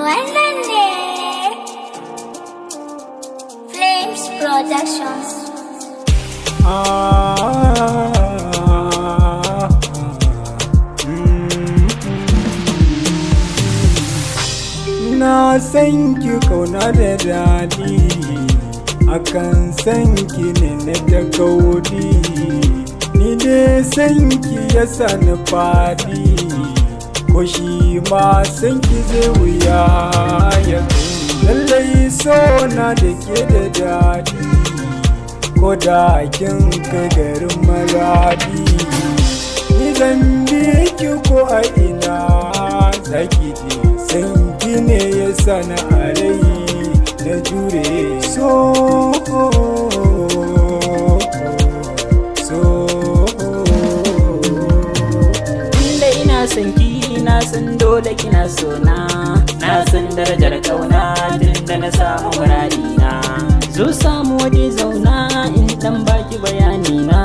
Wannan ne Flames Productions. Ah, Na san ki kauna da daɗi, akan san ki ne na ta kaudi. Ni dai san ki ya sa ni faɗi, ko shi ma san ki zai wuya ya kai. Lallai so na da ke da daɗi, ko da kin kai garin Maradi. Ni zan bi ki ko a ina zaki je, san ki ne ya sani a rai na jure so so. Inda ina son ki, na san dole kina so na. Na san darajar kauna tunda na samu muradina. Zo samu waje zauna in dan baki bayani na.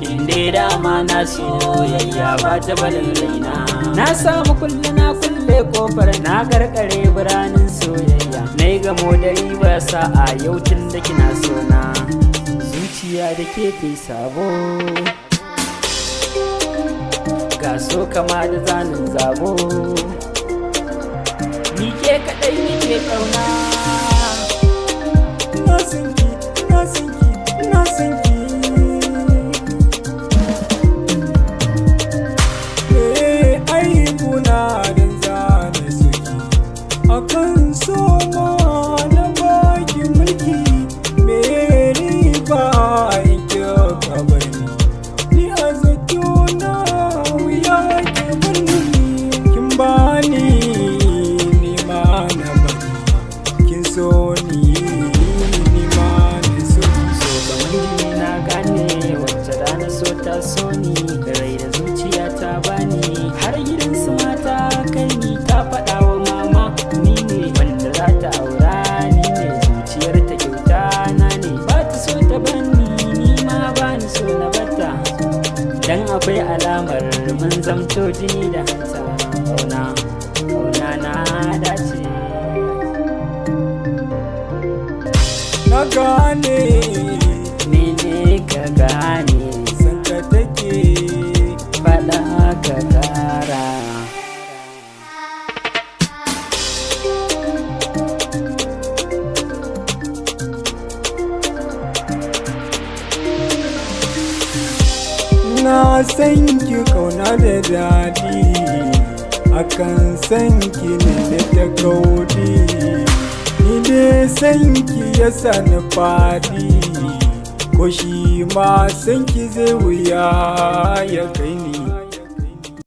Inda dama na soyayya ba ta barin raina. Na samu kulle, na kulle kofar, na karkare biranen soyayya. Na yi gamo da riba sa'a yau tun da kina so na. Zuciya da ke ta sabo, ga so kama da zanin zabo. Ni ke kaɗai nake ƙauna. Ina son ki, ina son ki, ina son ki. Eh, ai kuna dan zane suki akan so ma na baki mulki. Me riba in kika bar ni? Ni a zato na wuya ki bar ni. Kin bani, ni ma na baki. Kin so ni, ni ma na so ki. So kaman jini, na gane wacce rana so ta so ni. Rai da zuciya ta bani, har gidan su mata kai ni. Ta faɗa wa mama ni ne wanda za ta aura, ni ne zuciyar ta, kyauta na ne. Ba ta so ta bani, ni ma ba ni so na bata, dan akwai alamar mun zamto jini da hanta. Kauna, kauna na dace. Na gane. Mene ka gane? San ka take. Faɗa ka kara. Na san ki kauna da daɗi, akan san ki ne na ta kaudi. Ni dai san ki ya sa ni faɗi, ko shi ma san ki zai wuya ya kai ni.